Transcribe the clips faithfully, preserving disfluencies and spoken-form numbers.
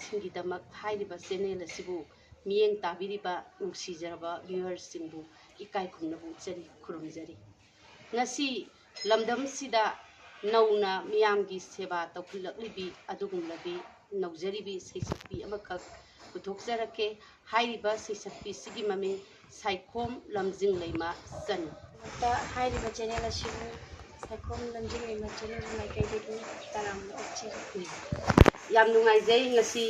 ꯁꯤꯡꯒꯤꯗꯃꯛ ꯍꯥꯏꯔꯤꯕ ꯆꯦꯅꯦꯜ ꯑꯁꯤꯕꯨ ꯃꯤꯠꯌꯦꯡ ꯇꯥꯕꯤꯔꯤꯕ ꯅꯨꯡꯁꯤꯖꯔꯕ ꯚ꯭ꯌꯨꯋꯔꯁꯤꯡꯕꯨ ꯏꯀꯥꯏ ꯈꯨꯝꯅꯕ ꯎꯠꯆꯔꯤ, ꯈꯨꯔꯨꯝꯖꯔꯤ꯫ ꯉꯁꯤ ꯂꯝꯗꯝꯁꯤꯗ ꯅꯧꯅ ꯃꯤꯌꯥꯝꯒꯤ ꯁꯦꯕꯥ ꯇꯧꯈꯠꯂꯛꯂꯤꯕꯤ ꯑꯗꯨꯒꯨꯝꯂꯕꯤ ꯅꯧꯖꯔꯤꯕꯤ ꯁꯩꯁꯛꯄꯤ ꯑꯃꯈꯛ ꯄꯨꯊꯣꯛꯆꯔꯛꯀꯦ꯫ ꯍꯥꯏꯔꯤꯕ ꯁꯩꯁꯛꯄꯤꯁꯤꯒꯤ ꯃꯃꯤꯡ ꯁꯥꯏꯈꯣꯝ ꯂꯝꯖꯤꯡꯂꯩꯃ ꯆꯅꯨ꯫ ꯍꯥꯏꯔꯤꯕ ꯆꯦꯅꯦꯜ ꯑꯁꯤꯕꯨ ꯁꯥꯏꯈꯣꯝ ꯂꯝꯖꯤꯡꯂꯩꯃ ꯆꯅꯨꯒꯤ ꯃꯥꯏꯀꯩꯗꯒꯤ ꯇꯔꯥꯝꯅ ꯑꯣꯛꯆꯔꯤ꯫ ꯌꯥꯝ ꯅꯨꯡꯉꯥꯏꯖꯩ ꯉꯁꯤ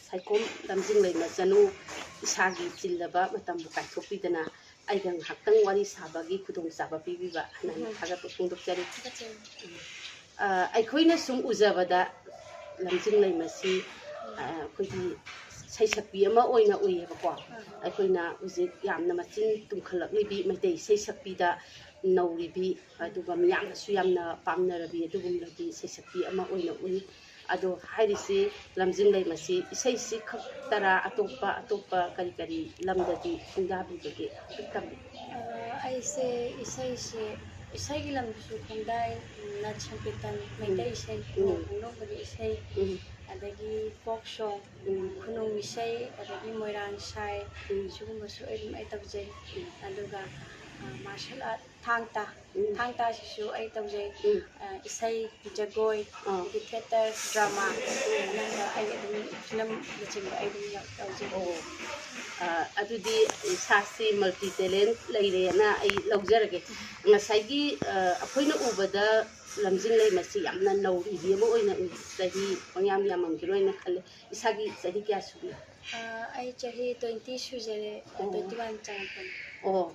ꯁꯥꯏꯈꯣꯝ ꯂꯝꯖꯤꯡꯂꯩꯃ ꯆꯅꯨ ꯏꯁꯥꯒꯤ ꯆꯤꯜꯂꯕ ꯃꯇꯝꯕꯨ ꯀꯥꯏꯊꯣꯛꯄꯤꯗꯅ ꯑꯩꯒ ꯉꯥꯏꯍꯥꯛꯇꯪ ꯋꯥꯔꯤ ꯁꯥꯕꯒꯤ ꯈꯨꯗꯣꯡꯆꯥꯕ ꯄꯤꯕꯤꯕ ꯍꯥꯏꯅ ꯎꯝ꯫ ꯊꯥꯒꯠꯄ ꯐꯣꯡꯗꯣꯛꯆꯔꯤ꯫ ꯊꯥꯒꯠꯆꯔꯤ꯫ ꯑ, ꯑꯩꯈꯣꯏꯅ ꯁꯨꯝ ꯎꯖꯕꯗ ꯂꯝꯖꯤꯡꯂꯩꯃꯁꯤ, ꯑ, ꯑꯩꯈꯣꯏꯒꯤ ꯁꯩꯁꯛꯄꯤ ꯑꯃ ꯑꯣꯏꯅ ꯎꯏꯌꯦꯕꯀꯣ꯫ ꯑꯩꯈꯣꯏꯅ ꯍꯧꯖꯤꯛ ꯌꯥꯝꯅ ꯃꯆꯤꯟ ꯇꯨꯝꯈꯠꯂꯛꯂꯤꯕꯤ ꯃꯩꯇꯩ ꯏꯁꯩ ꯁꯛꯄꯤꯗ ꯅꯧꯔꯤꯕꯤ, ꯑꯗꯨꯒ ꯃꯤꯌꯥꯝꯅꯁꯨ ꯌꯥꯝꯅ ꯄꯥꯝꯅꯔꯕꯤ ꯑꯗꯨꯒꯨꯝꯂꯕꯤ ꯁꯩꯁꯛꯄꯤ ꯑꯃ ꯑꯣꯏꯅ ꯎꯏ꯫ ꯑꯗꯣ ꯍꯥꯏꯔꯤꯁꯤ ꯂꯝꯖꯤꯡꯂꯩꯃꯁꯤ ꯏꯁꯩꯁꯤ ꯈꯛꯇꯔꯥ, ꯑꯇꯣꯞꯄ ꯑꯇꯣꯞꯄ ꯀꯔꯤ ꯀꯔꯤ ꯂꯝꯗꯗꯤ ꯈꯣꯡꯗꯥꯕꯤꯕꯒꯦ? ꯍꯥꯏꯐꯦꯠ ꯇꯝꯕꯤꯌꯨ꯫ ꯑ, ꯑꯩꯁꯦ ꯏꯁꯩꯁꯦ, ꯏꯁꯩꯒꯤ ꯂꯝꯗꯁꯨ ꯈꯣꯡꯗꯥꯏ, ꯅꯥꯠ ꯁꯪꯀꯤꯔꯇꯟ, ꯃꯩꯇꯩ ꯎꯝ꯫ ꯏꯁꯩ, ꯎꯝ꯫ ꯈꯨꯡꯒꯪ ꯍꯧꯅꯕꯒꯤ ꯏꯁꯩ, ꯎꯝ꯫ ꯑꯗꯒꯤ ꯐꯣꯛ ꯁꯣꯡ, ꯎꯝ꯫ ꯈꯨꯅꯨꯡ ꯏꯁꯩ, ꯑꯗꯒꯤ ꯃꯣꯏꯔꯥꯡ ꯏꯁꯩ, ꯎꯝ꯫ ꯁꯤꯒꯨꯝꯕꯁꯨ ꯑꯩ ꯑꯗꯨꯝ ꯑꯩ ꯇꯧꯖꯩ꯫ ꯎꯝ꯫ ꯑꯗꯨꯒ, ꯑ, ꯃꯥꯔꯁꯦꯜ ꯑꯥꯔꯠ, ꯊꯥꯡ ꯇꯥ, ꯎꯝ꯫ ꯊꯥꯡ ꯇꯥꯁꯤꯁꯨ ꯑꯩ ꯇꯧꯖꯩ꯫ ꯎꯝ꯫ ꯑ, ꯏꯁꯩ, ꯖꯒꯣꯏ, ꯑꯥ꯫ ꯑꯗꯒꯤ ꯊꯤꯌꯦꯇꯔ, ꯗ꯭ꯔꯃꯥ, ꯎꯝ꯫ ꯑꯅꯝꯕ ꯑꯩ ꯑꯗꯨꯝ ꯐꯤꯂꯝꯅꯆꯤꯡꯕ ꯑꯩ ꯑꯗꯨꯝ ꯌꯥꯎ-, ꯇꯧꯖꯩ꯫ ꯑꯣ꯫ ꯑ, ꯑꯗꯨꯗꯤ ꯏꯁꯥꯁꯤ ꯃꯜꯇꯤ ꯇꯦꯂꯦꯟ ꯂꯩꯔꯦꯅ ꯑꯩ ꯂꯧꯖꯔꯒꯦ꯫ ꯉꯁꯥꯏꯒꯤ, ꯑ, ꯑꯩꯈꯣꯏꯅ ꯎꯕꯗ ꯂꯝꯖꯤꯡꯂꯩꯃꯁꯤ ꯌꯥꯝꯅ ꯅꯧꯔꯤꯕꯤ ꯑꯃ ꯑꯣꯏꯅ ꯎꯏ꯫ ꯆꯍꯤ ꯄꯪꯌꯥꯝ ꯌꯥꯝꯃꯝꯈꯤꯔꯣꯏꯅ ꯈꯜꯂꯦ꯫ ꯏꯁꯥꯒꯤ ꯆꯍꯤ ꯀꯌꯥ ꯁꯨꯕꯤ? ꯑ, ꯑꯩ ꯆꯍꯤ twenty ꯁꯨꯖꯔꯦ, ꯑꯣ꯫ Twenty one ꯆꯪꯉꯛꯄꯅꯤ꯫ ꯑꯣ,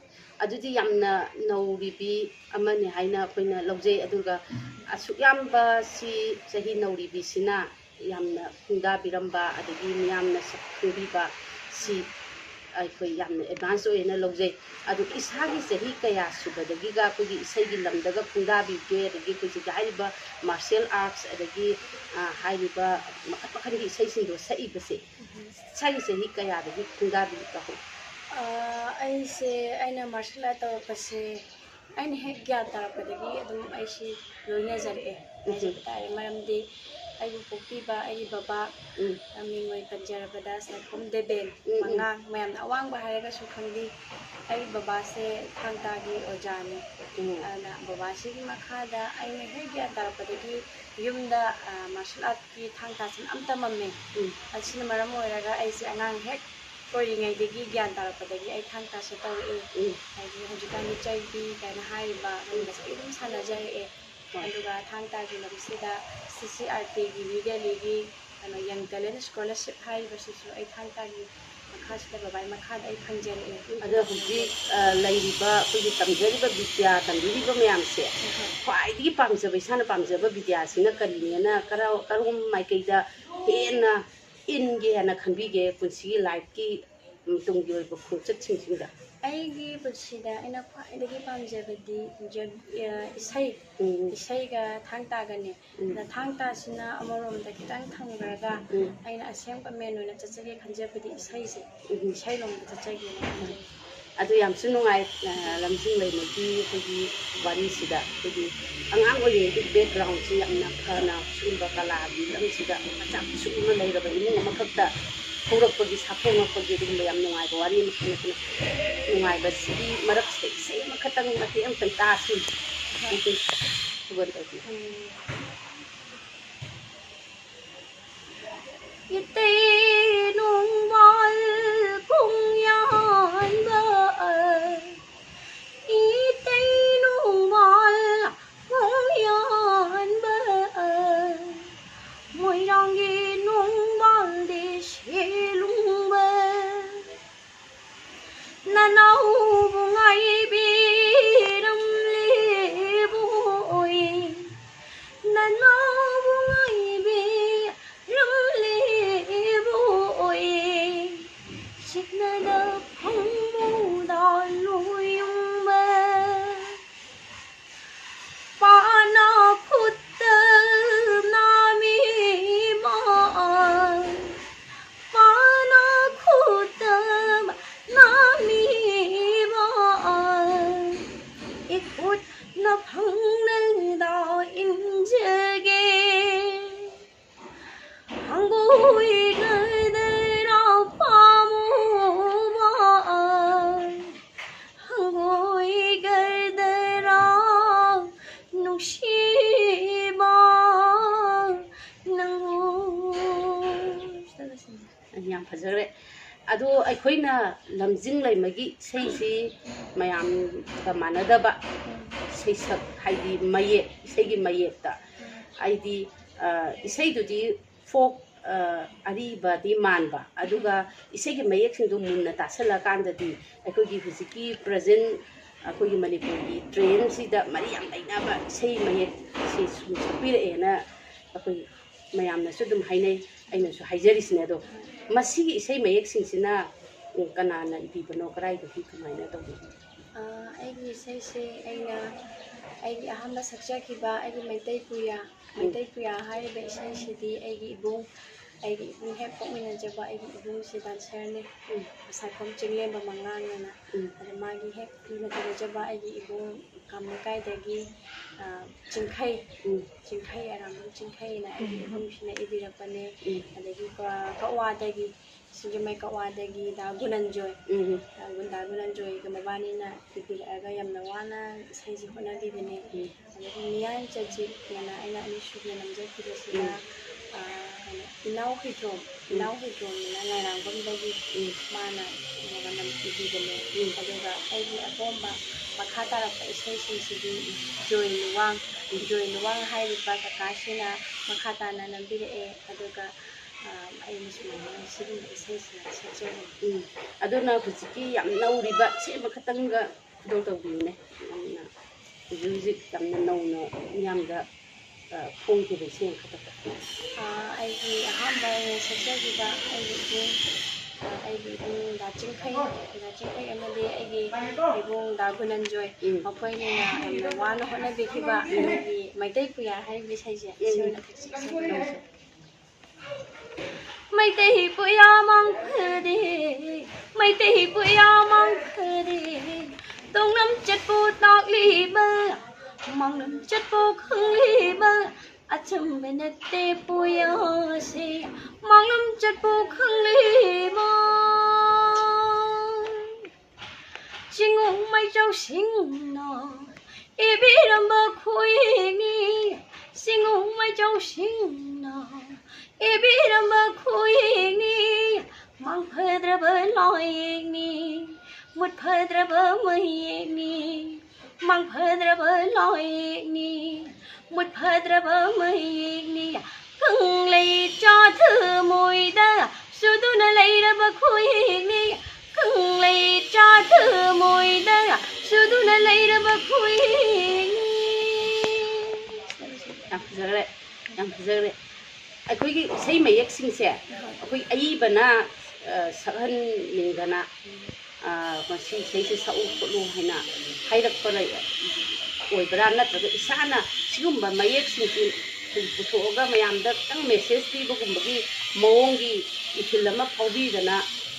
ꯑꯗꯨꯗꯤ ꯌꯥꯝꯅ ꯅꯧꯔꯤꯕꯤ ꯑꯃꯅꯤ ꯍꯥꯏꯅ ꯑꯩꯈꯣꯏꯅ ꯂꯧꯖꯩ꯫ ꯑꯗꯨꯒ ꯑꯁꯨꯛ ꯌꯥꯝꯕ ꯁꯤ ꯆꯍꯤ ꯅꯧꯔꯤꯕꯤꯁꯤꯅ ꯌꯥꯝꯅ ꯈꯣꯡꯗꯥꯕꯤꯔꯝꯕ, ꯑꯗꯒꯤ ꯃꯤꯌꯥꯝꯅ ꯁꯛ ꯈꯪꯕꯤꯕ ꯁꯤ ꯑꯩꯈꯣꯏ ꯌꯥꯝꯅ ꯑꯦꯗꯚꯥꯟꯁ ꯑꯣꯏꯅ ꯂꯧꯖꯩ꯫ ꯑꯗꯨ ꯏꯁꯥꯒꯤ ꯆꯍꯤ ꯀꯌꯥ ꯁꯨꯕꯗꯒꯤꯒ ꯑꯩꯈꯣꯏꯒꯤ ꯏꯁꯩꯒꯤ ꯂꯝꯗꯒ ꯈꯣꯡꯗꯥꯕꯤꯒꯦ, ꯑꯗꯒꯤ ꯑꯩꯈꯣꯏ ꯁꯤꯗ ꯍꯥꯏꯔꯤꯕ ꯃꯥꯔꯁꯤꯌꯦꯜ ꯑꯥꯔꯠꯁ, ꯑꯗꯒꯤ, ꯑ, ꯍꯥꯏꯔꯤꯕ ꯃꯈꯜ ꯃꯈꯜꯒꯤ ꯏꯁꯩꯁꯤꯡꯗꯣ ꯁꯛꯏꯕꯁꯦ, ꯏꯁꯥꯒꯤ ꯆꯍꯤ ꯀꯌꯥꯗꯒꯤ ꯈꯣꯡꯗꯥꯕꯤꯕ ꯍꯧꯏ? ꯑ, ꯑꯩꯁꯦ, ꯑꯩꯅ ꯃꯥꯔꯁꯤꯌꯦꯜ ꯑꯥꯔꯠ ꯇꯧꯔꯛꯄꯁꯦ, ꯑꯩꯅ ꯍꯦꯛ ꯒ꯭ꯌꯥꯟ ꯇꯥꯔꯛꯄꯗꯒꯤ ꯑꯗꯨꯝ ꯑꯩꯁꯤ ꯂꯣꯏꯅꯖꯔꯛꯑꯦ ꯎꯝ꯫ ꯍꯥꯏꯖꯕ ꯇꯥꯔꯦ꯫ ꯃꯔꯝꯗꯤ, ꯑꯩꯕꯨ ꯄꯣꯛꯄꯤꯕ ꯑꯩꯒꯤ ꯕꯕꯥ, ꯎꯝ꯫ ꯃꯃꯤꯡ ꯑꯣꯏꯅ ꯄꯟꯖꯔꯕꯗ ꯁꯥꯏꯈꯣꯝ ꯗꯦꯕꯦꯟ, ꯎꯝ, ꯎꯝ꯫ ꯃꯉꯥꯡ, ꯃꯌꯥꯝꯅ ꯑꯋꯥꯡꯕ ꯍꯥꯏꯔꯒꯁꯨ ꯈꯪꯕꯤ꯫ ꯑꯩꯒꯤ ꯕꯕꯥꯁꯦ ꯊꯥꯡ ꯇꯥꯒꯤ ꯑꯣꯖꯥꯅꯤ꯫ ꯎꯝ꯫ ꯑꯗꯨꯅ ꯕꯕꯥꯁꯤꯒꯤ ꯃꯈꯥꯗ ꯑꯩꯅ ꯍꯦꯛ ꯒ꯭ꯌꯥꯟ ꯇꯥꯔꯛꯄꯗꯒꯤ ꯌꯨꯝꯗ, ꯑ, martial artꯀꯤ ꯊꯥꯡ ꯇꯥꯁꯤꯅ ꯑꯝ ꯇꯝꯃꯝꯃꯦ꯫ ꯎꯝ꯫ ꯑꯁꯤꯅ ꯃꯔꯝ ꯑꯣꯏꯔꯒ ꯑꯩꯁꯦ ꯑꯉꯥꯡ ꯍꯦꯛ ꯑꯣꯏꯔꯤꯉꯩꯗꯒꯤ ꯒ꯭ꯌꯥꯟ ꯇꯥꯔꯛꯄꯗꯒꯤ ꯑꯩ ꯊꯥꯡ ꯇꯥꯁꯦ ꯇꯧꯔꯛꯑꯦ꯫ ꯎꯝ꯫ ꯍꯥꯏꯗꯤ ꯍꯧꯖꯤꯛꯀꯥꯟꯗꯤ ꯆꯩꯕꯤ ꯀꯥꯏꯅ ꯍꯥꯏꯔꯤꯕ ꯑꯗꯨꯒꯨꯝꯕꯁꯦ ꯑꯩ ꯑꯗꯨꯝ ꯁꯥꯟꯅꯖꯔꯛꯑꯦ꯫ ꯍꯣꯏ꯫ ꯑꯗꯨꯒ ꯊꯥꯡ ꯇꯥꯒꯤ ꯂꯝꯁꯤꯗ ꯁꯤ ꯁꯤ ꯑꯥꯔ ꯇꯤꯒꯤ ꯂꯤꯒꯦꯂꯤꯒꯤ ꯀꯩꯅꯣ Young Talent Scholarship ꯍꯥꯏꯔꯤꯕꯁꯤꯁꯨ ꯑꯩ ꯊꯥꯡ ꯇꯥꯒꯤ ꯃꯈꯥꯁꯤꯗ, ꯕꯕꯥꯒꯤ ꯃꯈꯥꯗ ꯑꯩ ꯐꯪꯖꯔꯛꯑꯦ꯫ ꯑꯗꯣ ꯍꯧꯖꯤꯛ, ꯑ, ꯂꯩꯔꯤꯕ ꯑꯩꯈꯣꯏꯒꯤ ꯇꯝꯖꯔꯤꯕ ꯕꯤꯗ꯭ꯌꯥ ꯇꯝꯕꯤꯔꯤꯕ ꯃꯌꯥꯝꯁꯦ, ꯍꯣꯏ, ꯍꯣꯏ꯫ ꯈ꯭ꯋꯥꯏꯗꯒꯤ ꯄꯥꯝꯖꯕ, ꯏꯁꯥꯅ ꯄꯥꯝꯖꯕ ꯕꯤꯗ꯭ꯌꯥꯁꯤꯅ ꯀꯔꯤꯅꯦꯅ, ꯀꯔ-, ꯀꯔꯣꯝ ꯃꯥꯏꯀꯩꯗ ꯍꯦꯟꯅ ꯏꯟꯒꯦ ꯍꯥꯏꯅ ꯈꯟꯕꯤꯒꯦ ꯄꯨꯟꯁꯤꯒꯤ lifeꯀꯤ, ꯎꯝ, ꯇꯨꯡꯒꯤ ꯑꯣꯏꯕ ꯈꯣꯡꯆꯠꯁꯤꯡꯁꯤꯗ? ꯑꯩꯒꯤ ꯄꯨꯟꯁꯤꯗ ꯑꯩꯅ ꯈ꯭ꯋꯥꯏꯗꯒꯤ ꯄꯥꯝꯖꯕꯗꯤ ꯖ-, ꯑ, ꯏꯁꯩ, ꯎꯝ꯫ ꯏꯁꯩꯒ ꯊꯥꯡ ꯇꯥꯒꯅꯤ꯫ ꯎꯝ꯫ ꯑꯗ ꯊꯥꯡ ꯇꯥꯁꯤꯅ ꯑꯃꯔꯣꯝꯗ ꯈꯤꯇꯪ ꯊꯝꯈ꯭ꯔꯒ ꯎꯝ꯫ ꯑꯩꯅ ꯑꯁꯦꯡꯕ main ꯑꯣꯏꯅ ꯆꯠꯆꯒꯦ ꯈꯟꯖꯕꯗꯤ ꯏꯁꯩꯁꯦ, ꯎꯝ꯫ ꯏꯁꯩ ꯂꯣꯝꯗ ꯆꯠꯆꯒꯦꯅ ꯈꯟꯖꯩ꯫ ꯑꯗꯨ ꯌꯥꯝꯁꯨ ꯅꯨꯡꯉꯥꯏ, ꯑ, ꯂꯝꯖꯤꯡꯂꯩꯃꯒꯤ ꯑꯩꯈꯣꯏꯒꯤ ꯋꯥꯔꯤꯁꯤꯗ ꯑꯩꯈꯣꯏꯒꯤ ꯑꯉꯥꯡ ꯑꯣꯏꯔꯤꯉꯩꯒꯤ backgroundꯁꯤ ꯌꯥꯝꯅ ꯐꯅ ꯁꯤꯒꯨꯝꯕ ꯀꯂꯥꯒꯤ ꯂꯝꯁꯤꯗ ꯃꯆꯥ ꯄꯤꯛꯁꯨ ꯄꯤꯛꯅ ꯂꯩꯔꯕ ꯏꯃꯨꯡ ꯑꯃꯈꯛꯇ ꯍꯧꯔꯛꯄꯒꯤ, ꯁꯥꯐꯣꯡꯉꯛꯄꯒꯤ ꯑꯗꯨꯒꯨꯝꯕ ꯌꯥꯝ ꯅꯨꯡꯉꯥꯏꯕ ꯋꯥꯔꯤ ꯑꯃꯈꯛ ꯅꯠꯇꯅ ꯅꯨꯡꯉꯥꯏꯕꯁꯤꯒꯤ ꯃꯔꯛꯁꯤꯗ ꯏꯁꯩ ꯑꯃꯈꯛꯇꯪ ꯃꯇꯦꯛ ꯑꯃꯇꯪ ꯇꯥꯁꯤ꯫ ꯍꯣꯏ꯫ ꯑꯗꯨ ꯊꯧꯒꯜ ꯇꯧꯕꯤꯌꯨ꯫ ꯎꯝ꯫ ꯏꯇꯩ ꯅꯨꯡꯕꯥꯜ ꯈꯣꯡꯌꯥꯟꯕ, ꯏꯇꯩ ꯅꯨꯡꯕꯥꯜ ꯈꯣꯡꯌꯥꯟꯕ, ꯃꯣꯏꯔꯥꯡꯒꯤ ꯅꯨꯡꯕꯥꯜꯗꯤ ꯁꯦꯂꯨꯡꯕ꯫ ꯅꯅꯥꯎꯕꯨ ꯉꯥꯏꯕꯤꯔꯝꯂꯤꯕꯣꯏ, ꯅꯅꯥꯎꯕꯨ ꯉꯥꯏꯕꯤꯔꯝꯂꯤꯕꯣꯏ꯫ ꯌꯥꯝ ꯐꯖꯈ꯭ꯔꯦ꯫ ꯑꯗꯣ ꯑꯩꯈꯣꯏꯅ ꯂꯝꯖꯤꯡ ꯂꯩꯃꯒꯤ ꯏꯁꯩꯁꯤ ꯃꯌꯥꯝꯒ ꯃꯥꯟꯅꯗꯕ ꯁꯩꯁꯛ, ꯍꯥꯏꯗꯤ ꯃꯌꯦꯛ, ꯏꯁꯩꯒꯤ ꯃꯌꯦꯛꯇ, ꯍꯥꯏꯗꯤ, ꯑ, ꯏꯁꯩꯗꯨꯗꯤ ꯐꯣꯛ, ꯑ, ꯑꯔꯤꯕꯗꯤ ꯃꯥꯟꯕ, ꯑꯗꯨꯒ ꯏꯁꯩꯒꯤ ꯃꯌꯦꯛꯁꯤꯡꯗꯣ ꯃꯨꯟꯅ ꯇꯥꯁꯜꯂꯀꯥꯟꯗꯗꯤ ꯑꯩꯈꯣꯏꯒꯤ ꯍꯧꯖꯤꯛꯀꯤ ꯄ꯭ꯔꯖꯦꯟ ꯑꯩꯈꯣꯏꯒꯤ ꯃꯅꯤꯄꯨꯔꯒꯤ ꯇ꯭ꯔꯦꯟꯁꯤꯗ ꯃꯔꯤ ꯌꯥꯝ ꯂꯩꯅꯕ ꯏꯁꯩ ꯃꯌꯦꯛꯁꯤ ꯁꯨꯝ ꯁꯛꯄꯤꯔꯛꯑꯦꯅ ꯑꯩꯈꯣꯏ ꯃꯌꯥꯝꯅꯁꯨ ꯑꯗꯨꯝ ꯍꯥꯏꯅꯩ, ꯑꯩꯅꯁꯨ ꯍꯥꯏꯖꯔꯤꯁꯤꯅꯦ꯫ ꯑꯗꯣ ꯃꯁꯤꯒꯤ ꯏꯁꯩ ꯃꯌꯦꯛꯁꯤꯡꯁꯤꯅ, ꯎꯝ, ꯀꯅꯥꯅ ꯏꯕꯤꯕꯅꯣ, ꯀꯗꯥꯏꯗꯒꯤ ꯀꯃꯥꯏꯅ ꯇꯧꯕꯅꯣ? ꯑ, ꯑꯩꯒꯤ ꯏꯁꯩꯁꯦ ꯑꯩꯅ, ꯑꯩꯒꯤ ꯑꯍꯥꯟꯕ ꯁꯛꯆꯈꯤꯕ ꯑꯩꯒꯤ ꯃꯩꯇꯩ ꯄꯨꯌꯥ, ꯎꯝ꯫ ꯃꯩꯇꯩ ꯄꯨꯌꯥ ꯍꯥꯏꯔꯤꯕ ꯏꯁꯩꯁꯤꯗꯤ ꯑꯩꯒꯤ ꯏꯕꯨꯡ, ꯑꯩꯒꯤ ꯏꯕꯨꯡ ꯍꯦꯛ ꯄꯣꯛꯃꯤꯟꯅꯖꯕ ꯑꯩꯒꯤ ꯏꯕꯨꯡꯁꯤ ꯗꯥꯟꯁꯔꯅꯤ, ꯎꯝ꯫ ꯁꯥꯏꯈꯣꯝ ꯆꯤꯡꯂꯦꯝꯕ ꯃꯉꯥꯡꯑꯅ꯫ ꯎꯝ꯫ ꯑꯗ ꯃꯥꯒꯤ ꯍꯦꯛ ꯂꯨꯅ ꯇꯤꯟꯅꯖꯕ ꯑꯩꯒꯤ ꯏꯕꯨꯡ ꯀꯥꯝ ꯂꯩꯀꯥꯏꯗꯒꯤ, ꯑ, ꯆꯤꯡꯈꯩ, ꯎꯝ꯫ ꯆꯤꯡꯈꯩ, ꯑꯔꯥꯝꯕꯝ ꯆꯤꯡꯈꯩꯅ ꯑꯩꯒꯤ ꯎꯝ꯫ ꯏꯕꯨꯡꯁꯤꯅ ꯏꯕꯤꯔꯛꯄꯅꯦ꯫ ꯎꯝ꯫ ꯑꯗꯒꯤ ꯀ-, ꯀꯛꯋꯥꯗꯒꯤ, ꯁꯤꯡꯖꯃꯩ ꯀꯛꯋꯥꯗꯒꯤ ꯗꯥ ꯒꯨꯅꯟꯖꯣꯏ, ꯎꯝ꯫ ꯗꯥ ꯒꯨꯟ-, ꯗꯥ ꯒꯨꯅꯟꯖꯣꯏꯒ ꯃꯕꯥꯅꯤꯅ ꯏꯕꯤꯔꯛꯑꯒ ꯌꯥꯝꯅ ꯋꯥꯅ ꯏꯁꯩꯁꯤ ꯍꯣꯠꯅꯕꯤꯕꯅꯦ꯫ ꯎꯝ꯫ ꯑꯗꯒꯤ ꯃꯤꯌꯥꯟ ꯆꯖꯤꯠꯅ ꯑꯩꯅ ꯑꯅꯤꯁꯨꯕꯗ ꯅꯝꯖꯈꯤꯕꯁꯤꯅ, ꯎꯝ꯫ ꯑ, ꯀꯩꯅꯣ, ꯏꯅꯥꯎ ꯍꯨꯏꯗ꯭ꯔꯣꯝ, ꯎꯝ꯫ ꯏꯅꯥꯎ ꯍꯨꯏꯗ꯭ꯔꯣꯝꯅ ꯂꯥꯏꯔꯥꯡꯕꯝꯗꯒꯤ ꯎꯝ꯫ ꯃꯥꯅ ꯏꯕꯤꯕꯅꯦ꯫ ꯎꯝ꯫ ꯑꯗꯨꯒ ꯑꯩꯒꯤ ꯑꯄꯣꯝꯕ ꯃꯈꯥ ꯇꯥꯔꯛꯄ ꯏꯁꯩꯁꯤꯡꯁꯤꯗꯤ ꯖꯣꯏ ꯂꯨꯋꯥꯡ, ꯎꯝ꯫ ꯖꯣꯏ ꯂꯨꯋꯥꯡ ꯍꯥꯏꯔꯤꯕ ꯀꯀꯥꯁꯤꯅ ꯃꯈꯥ ꯇꯥꯅ ꯅꯝꯕꯤꯔꯛꯑꯦ꯫ ꯑꯗꯨꯒ, ꯑ, ꯑꯩꯅ ꯁꯨꯃꯥꯏꯅ ꯁꯤꯒꯨꯝꯕ ꯏꯁꯩꯁꯤꯅ ꯁꯛꯆꯕꯅꯤ꯫ ꯎꯝ꯫ ꯑꯗꯨꯅ ꯍꯧꯖꯤꯛꯀꯤ ꯌꯥꯝ ꯅꯧꯔꯤꯕ ꯏꯁꯩ ꯑꯃꯈꯛꯇꯪꯒ ꯈꯨꯗꯣꯜ ꯇꯧꯕꯤꯌꯨꯅꯦ꯫ ꯌꯥꯝꯅ, ꯍꯧꯖꯤꯛ ꯍꯧꯖꯤꯛ ꯌꯥꯝꯅ ꯅꯧꯅ ꯃꯤꯌꯥꯝꯗ, ꯑ, ꯐꯣꯡꯈꯤꯕ ꯏꯁꯩ ꯑꯃꯈꯛꯇꯪ꯫ ꯑ, ꯑꯩꯒꯤ ꯑꯍꯥꯟꯕ ꯑꯣꯏꯅ ꯁꯛꯆꯈꯤꯕ ꯑꯩꯒꯤ ꯏꯕꯨꯡ, ꯑ, ꯑꯩꯒꯤ ꯏꯕꯨꯡ ꯗꯥ ꯆꯤꯡꯈꯩ, ꯗꯥ ꯆꯤꯡꯈꯩ ꯑꯃꯗꯤ ꯑꯩꯒꯤ ꯏꯕꯨꯡ ꯗꯥ ꯒꯨꯅꯟꯖꯣꯏ, ꯎꯝ꯫ ꯃꯈꯣꯏꯅ ꯌꯥꯝꯅ ꯋꯥꯅ ꯍꯣꯠꯅꯕꯤꯈꯤꯕ ꯎꯝ꯫ ꯑꯩꯒꯤ ꯃꯩꯇꯩ ꯄꯨꯌꯥ ꯍꯥꯏꯔꯤꯕ ꯏꯁꯩꯁꯦ, ꯎꯝ꯫ ꯁꯤ ꯑꯣꯏꯅ ꯁꯛꯆꯒꯦ꯫ ꯃꯩꯇꯩ ꯄꯨꯌꯥ ꯃꯥꯡꯐꯗꯦ, ꯃꯩꯇꯩ ꯄꯨꯌꯥ ꯃꯥꯡꯐꯗꯦ, ꯇꯣꯡꯂꯝ ꯆꯠꯄꯨ ꯇꯥꯛꯂꯤꯕ, ꯃꯥꯡꯂꯝ ꯆꯠꯄꯨ ꯈꯪꯂꯤꯕ, ꯑꯆꯝꯕ ꯅꯠꯇꯦ ꯄꯨꯌꯥꯁꯦ, ꯃꯥꯡꯂꯝ ꯆꯠꯄꯨ ꯈꯪꯂꯤꯕ꯫ ꯆꯤꯡꯉꯨ ꯃꯩꯖꯧꯁꯤꯡꯅ ꯏꯕꯤꯔꯝꯕ ꯈꯨꯌꯦꯛꯅꯤ, ꯆꯤꯡꯉꯨ ꯃꯩꯖꯧꯁꯤꯡꯅ ꯏꯕꯤꯔꯝꯕ ꯈꯨꯌꯦꯛꯅꯤ꯫ ꯂꯣꯏꯌꯦꯛꯅꯤ, ꯃꯨꯠꯐꯗ꯭ꯔꯕ ꯃꯌꯦꯛꯅꯤ, ꯃꯥꯡꯐꯗ꯭ꯔꯕ ꯂꯣꯏꯌꯦꯛꯅꯤ, ꯃꯨꯠꯐꯗ꯭ꯔꯕ ꯃꯌꯦꯛꯅꯤ꯫ ꯀꯪꯂꯩ ꯆꯥꯊꯃꯣꯏꯗ ꯁꯨꯗꯨꯅ ꯂꯩꯔꯕ ꯈꯨꯌꯦꯛꯅꯤ, ꯀꯪꯂꯩ ꯆꯥꯊꯃꯣꯏꯗ ꯁꯨꯗꯨꯅ ꯂꯩꯔꯕ ꯈꯨꯌꯦꯛꯅꯤ꯫ ꯌꯥꯝ ꯐꯖꯈ꯭ꯔꯦ, ꯌꯥꯝ ꯐꯖꯈ꯭ꯔꯦ꯫ ꯑꯩꯈꯣꯏꯒꯤ ꯏꯁꯩ ꯃꯌꯦꯛꯁꯤꯡꯁꯦ ꯑꯩꯈꯣꯏ ꯑꯏꯕꯅ, ꯑ, ꯁꯛꯍꯟꯅꯤꯡꯗꯅ, ꯑ, ꯃꯁꯤ ꯏꯁꯩꯁꯦ ꯁꯛꯎ ꯈꯣꯠꯂꯨ ꯍꯥꯏꯅ ꯍꯥꯏꯔꯛꯄ ꯂꯩ, ꯑꯣꯏꯕ꯭ꯔꯥ? ꯅꯠꯇ꯭ꯔꯒ ꯏꯁꯥꯅ ꯁꯤꯒꯨꯝꯕ ꯃꯌꯦꯛꯁꯤꯡꯁꯤ ꯄꯨꯊꯣꯛꯑꯒ ꯃꯌꯥꯝꯗ ꯈꯤꯇꯪ ꯃꯦꯁꯦꯖ ꯄꯤꯕꯒꯨꯝꯕꯒꯤ ꯃꯑꯣꯡꯒꯤ ꯏꯊꯤꯜ ꯑꯃ ꯐꯥꯎꯕꯤꯗꯅ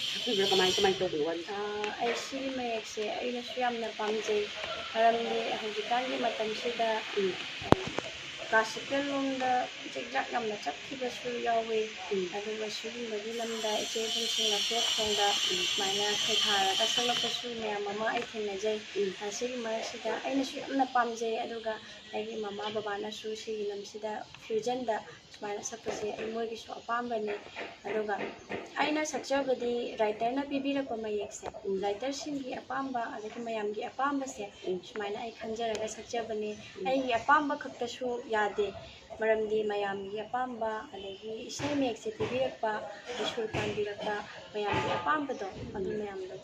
ꯁꯛꯄꯤꯕ꯭ꯔꯥ? ꯀꯃꯥꯏ, ꯀꯃꯥꯏꯅ ꯇꯧꯕꯅꯣ ꯋꯥꯔꯤ? ꯑ, ꯑꯩ ꯁꯤꯒꯤ ꯃꯌꯦꯛꯁꯦ ꯑꯩꯅꯁꯨ ꯌꯥꯝꯅ ꯄꯥꯝꯖꯩ꯫ ꯃꯔꯝꯗꯤ ꯍꯧꯖꯤꯛꯀꯥꯟꯒꯤ ꯃꯇꯝꯁꯤꯗ, ꯎꯝ꯫ ꯑ, ꯀ꯭ꯂꯥꯁꯤꯀꯦꯜ ꯂꯣꯝꯗ ꯖꯤꯛꯖꯥꯛ ꯌꯥꯝꯅ ꯆꯠꯈꯤꯕꯁꯨ ꯌꯥꯎꯋꯤ꯫ ꯎꯝ꯫ ꯑꯗꯨꯒ ꯁꯤꯒꯨꯝꯕꯒꯤ ꯂꯝꯗ ꯏꯆꯦ ꯏꯕꯨꯡꯁꯤꯡꯅ ꯐꯣꯛ ꯁꯣꯡꯗ ꯎꯝ꯫ ꯁꯨꯃꯥꯏꯅ ꯈꯩꯊꯥꯔꯒ ꯁꯛꯂꯛꯄꯁꯨ ꯃꯌꯥꯝ ꯑꯃ ꯑꯩ ꯊꯦꯡꯅꯖꯩ꯫ ꯎꯝ꯫ ꯑ, ꯁꯤꯒꯤ ꯃꯔꯛꯁꯤꯗ ꯑꯩꯅꯁꯨ ꯌꯥꯝꯅ ꯄꯥꯝꯖꯩ꯫ ꯑꯗꯨꯒ ꯑꯩꯒꯤ ꯃꯃꯥ ꯕꯕꯥꯅꯁꯨ ꯁꯤꯒꯤ ꯂꯝꯁꯤꯗ ꯐ꯭ꯌꯨꯖꯟꯗ ꯁꯨꯃꯥꯏꯅ ꯁꯛꯄꯁꯦ ꯑꯩ ꯃꯣꯏꯒꯤꯁꯨ ꯑꯄꯥꯝꯕꯅꯤ꯫ ꯑꯗꯨꯒ ꯑꯩꯅ ꯁꯛꯆꯕꯗꯤ ꯔꯥꯏꯇꯔꯅ ꯄꯤꯕꯤꯔꯛꯄ ꯃꯌꯦꯛꯁꯦ, ꯎꯝ꯫ ꯔꯥꯏꯇꯔꯁꯤꯡꯒꯤ ꯑꯄꯥꯝꯕ ꯑꯗꯒꯤ ꯃꯌꯥꯝꯒꯤ ꯑꯄꯥꯝꯕꯁꯦ ꯎꯝ꯫ ꯁꯨꯃꯥꯏꯅ ꯑꯩ ꯈꯟꯖꯔꯒ ꯁꯛꯆꯕꯅꯤ꯫ ꯎꯝ꯫ ꯑꯩꯒꯤ ꯑꯄꯥꯝꯕ ꯈꯛꯇꯁꯨ ꯌꯥꯗꯦ, ꯃꯔꯝꯗꯤ ꯃꯌꯥꯝꯒꯤ ꯑꯄꯥꯝꯕ ꯑꯗꯒꯤ ꯏꯁꯩ ꯃꯌꯦꯛꯁꯦ ꯄꯤꯕꯤꯔꯛꯄ, ꯁꯨꯔ ꯄꯥꯟꯕꯤꯔꯛꯄ ꯃꯌꯥꯝꯒꯤ ꯑꯄꯥꯝꯕꯗꯣ, ꯑꯗꯨ ꯎꯝ꯫ ꯃꯌꯥꯝꯗꯣ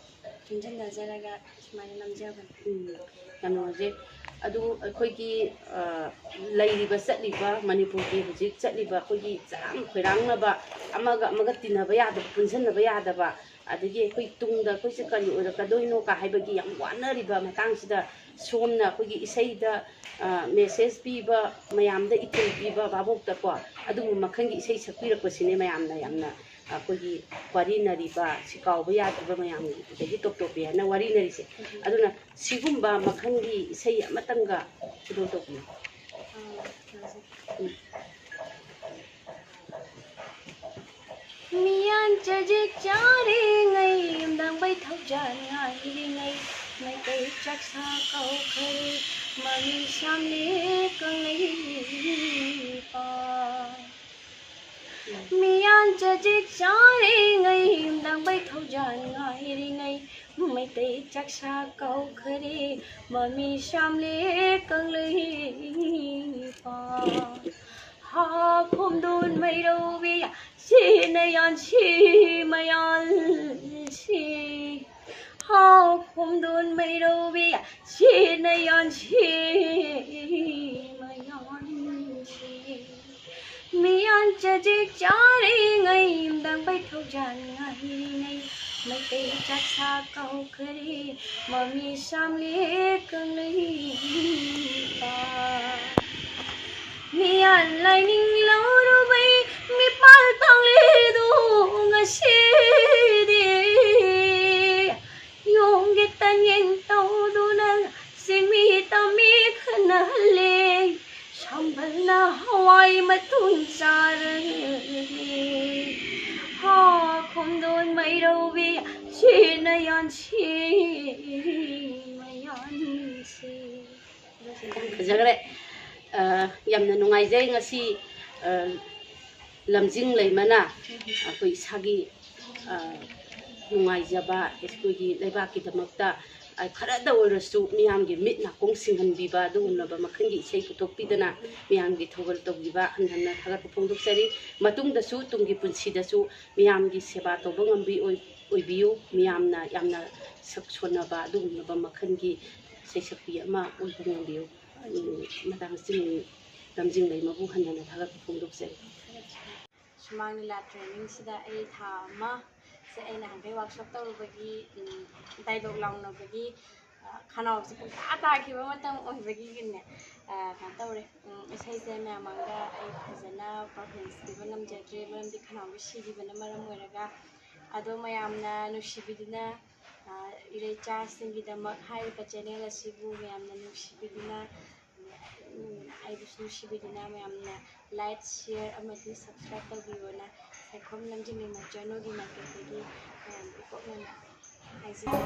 ꯄꯨꯟꯁꯤꯟꯅꯖꯔꯒ ꯁꯨꯃꯥꯏꯅ ꯅꯝꯖꯕꯅꯤ꯫ ꯎꯝ, ꯌꯥꯝ ꯅꯨꯡꯉꯥꯏꯖꯩ꯫ ꯑꯗꯨ ꯑꯩꯈꯣꯏꯒꯤ, ꯑ, ꯂꯩꯔꯤꯕ ꯆꯠꯂꯤꯕ ꯃꯅꯤꯄꯨꯔꯒꯤ ꯍꯧꯖꯤꯛ ꯆꯠꯂꯤꯕ ꯑꯩꯈꯣꯏꯒꯤ ꯆꯔꯥꯡ ꯈꯣꯏꯔꯥꯡꯅꯕ, ꯑꯃꯒ ꯑꯃꯒ ꯇꯤꯟꯅꯕ ꯌꯥꯗꯕ, ꯄꯨꯟꯁꯤꯟꯅꯕ ꯌꯥꯗꯕ, ꯑꯗꯒꯤ ꯑꯩꯈꯣꯏ ꯇꯨꯡꯗ ꯑꯩꯈꯣꯏꯁꯦ ꯀꯔꯤ ꯑꯣꯏꯔꯛꯀꯗꯣꯏꯅꯣ ꯀ ꯍꯥꯏꯕꯒꯤ ꯌꯥꯝ ꯋꯥꯅꯔꯤꯕ ꯃꯇꯥꯡꯁꯤꯗ ꯁꯣꯝꯅ ꯑꯩꯈꯣꯏꯒꯤ ꯏꯁꯩꯗ, ꯑ, ꯃꯦꯁꯦꯖ ꯄꯤꯕ, ꯃꯌꯥꯝꯗ ꯏꯊꯤꯜ ꯄꯤꯕ ꯚꯥꯕꯣꯛꯇꯀꯣ, ꯑꯗꯨꯒꯨꯝꯕ ꯃꯈꯜꯒꯤ ꯏꯁꯩ ꯁꯛꯄꯤꯔꯛꯄꯁꯤꯅꯦ ꯃꯌꯥꯝꯅ ꯌꯥꯝꯅ ꯑꯩꯈꯣꯏꯒꯤ ꯋꯥꯔꯤꯅꯔꯤꯕ, ꯁꯤ ꯀꯥꯎꯕ ꯌꯥꯗ꯭ꯔꯤꯕ ꯃꯌꯥꯝꯒꯤ ꯑꯗꯒꯤ ꯇꯣꯞ ꯇꯣꯞꯄꯤ ꯍꯥꯏꯅ ꯋꯥꯔꯤꯅꯔꯤꯁꯦ꯫ ꯑꯗꯨꯅ ꯁꯤꯒꯨꯝꯕ ꯃꯈꯜꯒꯤ ꯏꯁꯩ ꯑꯃꯇꯪꯒ ꯈꯨꯗꯣꯜ ꯇꯧꯕꯤꯌꯨ꯫ ꯎꯝ꯫ ꯃꯤꯌꯥꯟ ꯆꯖꯤꯛ ꯆꯥꯔꯤꯉꯩ, ꯌꯨꯝꯗꯪꯕꯩ ꯊꯧꯖꯥꯜ ꯉꯥꯏꯔꯤꯉꯩ, ꯃꯩꯇꯩ ꯆꯥꯛꯁꯥ ꯀꯧꯈ꯭ꯔꯦ, ꯃꯃꯤ ꯁꯥꯝꯂꯦ ꯀꯪꯂꯩꯄꯥꯛ꯫ ꯃꯤꯌꯥꯟ ꯆꯖꯤꯛ ꯆꯥꯔꯤꯉꯩ, ꯌꯨꯝꯗꯪꯕꯩ ꯊꯧꯖꯥꯟ ꯉꯥꯏꯔꯤꯉꯩ ꯃꯩꯇꯩ ꯆꯥꯛꯁꯥ ꯀꯧꯈ꯭ꯔꯦ꯫ ꯃꯃꯤ ꯁꯥꯝꯂꯦ ꯀꯪꯂꯩꯄꯥꯛ ꯍꯥ ꯈꯣꯝꯗꯣꯟ ꯃꯩꯔꯧꯕꯤ ꯁꯤꯅ ꯌꯥꯟꯁꯤ ꯃꯌꯥꯟꯁꯤ꯫ ꯍꯥꯎ ꯈꯣꯝꯗꯣꯟ ꯃꯩꯔꯧꯕꯤ ꯁꯤꯅ ꯌꯥꯟꯁꯤ ꯃꯌꯥꯟꯁꯤ꯫ ꯃꯤꯌꯥꯟ ꯆꯖꯤꯛ ꯆꯥꯔꯤꯉꯩ ꯗꯪꯕꯩ ꯊꯧꯖꯥꯟ ꯉꯥꯏꯔꯤꯉꯩ ꯃꯩꯇꯩ ꯆꯥꯛꯁꯥ ꯀꯧꯈ꯭ꯔꯦ꯫ ꯃꯃꯤ ꯁꯥꯝꯂꯦ ꯀꯪꯂꯩꯄꯥꯛ ꯃꯤꯌꯥꯟ ꯂꯥꯏꯅꯤꯡ ꯂꯧꯔꯨꯕꯩ ꯃꯤꯄꯥꯜ ꯇꯥꯡꯂꯦꯗꯨ ꯉꯁꯤꯗꯤ ꯌꯣꯡꯒꯤ ꯇꯟꯌꯦꯟ ꯇꯧꯗꯨꯅ ꯁꯤꯃꯤ ꯇꯝꯃꯤ ꯈꯟꯅꯍꯜꯂꯦ꯫ ꯁꯝꯕꯜꯅ ꯍꯋꯥꯏ ꯃꯇꯨꯝ ꯆꯥꯔꯦ꯫ ꯍꯥ ꯈꯣꯝꯗꯣꯟ ꯃꯩꯔꯧꯕꯤ ꯁꯤꯅ ꯌꯥꯟꯁꯤ ꯃꯌꯥꯟꯁꯤ꯫ ꯐꯖꯈ꯭ꯔꯦ꯫ ꯑ, ꯌꯥꯝꯅ ꯅꯨꯡꯉꯥꯏꯖꯩ ꯉꯁꯤ, ꯑ, ꯂꯝꯖꯤꯡ ꯂꯩꯃꯅ ꯑꯩꯈꯣꯏ ꯏꯁꯥꯒꯤ, ꯑ, ꯅꯨꯡꯉꯥꯏꯖꯕ ꯑꯩꯈꯣꯏꯒꯤ ꯂꯩꯕꯥꯛꯀꯤꯗꯃꯛꯇ, ꯑ, ꯈꯔꯗ ꯑꯣꯏꯔꯁꯨ ꯃꯤꯌꯥꯝꯒꯤ ꯃꯤꯠ ꯅꯥꯀꯣꯡ ꯁꯤꯡꯍꯟꯕꯤꯕ ꯑꯗꯨꯒꯨꯝꯂꯕ ꯃꯈꯜꯒꯤ ꯏꯁꯩ ꯄꯨꯊꯣꯛꯄꯤꯗꯅ ꯃꯤꯌꯥꯝꯒꯤ ꯊꯧꯒꯜ ꯇꯧꯕꯤꯕ ꯍꯟꯅ ꯍꯟꯅ ꯊꯥꯒꯠꯄ ꯐꯣꯡꯗꯣꯛꯆꯔꯤ꯫ ꯃꯇꯨꯡꯗꯁꯨ ꯇꯨꯡꯒꯤ ꯄꯨꯟꯁꯤꯗꯁꯨ ꯃꯤꯌꯥꯝꯒꯤ ꯁꯦꯕꯥ ꯇꯧꯕ ꯉꯝꯕꯤ ꯑꯣꯏ-, ꯑꯣꯏꯕꯤꯌꯨ꯫ ꯃꯤꯌꯥꯝꯅ ꯌꯥꯝꯅ ꯁꯛ ꯁꯣꯟꯅꯕ ꯑꯗꯨꯒꯨꯝꯂꯕ ꯃꯈꯜꯒꯤ ꯁꯩꯁꯛꯄꯤ ꯑꯃ ꯑꯣꯏꯕ ꯉꯝꯕꯤꯌꯨ꯫ ꯎꯝ, ꯃꯇꯥꯡ ꯑꯁꯤꯅ ꯂꯝꯖꯤꯡ ꯂꯩꯃꯕꯨ ꯍꯟꯅ ꯍꯟꯅ ꯊꯥꯒꯠꯄ ꯐꯣꯡꯗꯣꯛꯆꯔꯤ꯫ ꯁꯨꯃꯥꯡ ꯂꯤꯂꯥ ꯇ꯭ꯔꯦꯅꯤꯡꯁꯤꯗ ꯑꯩ ꯊꯥ ꯑꯃ ꯁꯦ ꯑꯩꯅ ꯍꯟꯗꯛ ꯋꯥꯔꯛꯁꯣꯞ ꯇꯧꯔꯨꯕꯒꯤ, ꯎꯝ, ꯗꯥꯏꯂꯣꯛ ꯂꯥꯎꯅꯕꯒꯤ, ꯑ, ꯈꯅꯥꯎꯁꯦ ꯄꯨꯡꯇꯥ ꯇꯥꯈꯤꯕ ꯃꯇꯝ ꯑꯣꯏꯕꯒꯤꯅꯦ, ꯑ, ꯀꯩꯅꯣ ꯇꯧꯔꯦ, ꯎꯝ, ꯏꯁꯩꯁꯦ ꯃꯌꯥꯝ ꯃꯥꯡꯗ ꯑꯩ ꯐꯖꯅ ꯄꯔꯐꯣꯔꯃꯦꯟꯁ ꯄꯤꯕ ꯉꯝꯖꯗ꯭ꯔꯦ, ꯃꯔꯝꯗꯤ ꯈꯅꯥꯎꯁꯦ ꯁꯤꯈꯤꯕꯅ ꯃꯔꯝ ꯑꯣꯏꯔꯒ꯫ ꯑꯗꯣ ꯃꯌꯥꯝꯅ ꯅꯨꯡꯁꯤꯕꯤꯗꯨꯅ, ꯑ, ꯏꯔꯩꯆꯥꯁꯤꯡꯒꯤꯗꯃꯛ ꯍꯥꯏꯔꯤꯕ ꯆꯦꯅꯦꯜ ꯑꯁꯤꯕꯨ ꯃꯌꯥꯝꯅ ꯅꯨꯡꯁꯤꯕꯤꯗꯨꯅ, ꯎꯝ, ꯑꯩꯕꯨꯁꯨ ꯅꯨꯡꯁꯤꯕꯤꯗꯨꯅ ꯃꯌꯥꯝꯅ ꯂꯥꯏꯛ, ꯁꯤꯌꯔ ꯑꯃꯗꯤ ꯁꯕꯁꯀ꯭ꯔꯥꯏꯕ ꯇꯧꯕꯤꯌꯣꯅ ꯁꯥꯏꯈꯣꯝ ꯂꯝꯖꯤꯡ ꯂꯩꯃ ꯆꯦꯅꯦꯜꯒꯤ ꯃꯥꯏꯀꯩꯗꯒꯤ ꯃꯌꯥꯝꯗ ꯏꯀꯣꯛꯅꯅ ꯍꯥꯏꯖꯔꯤ꯫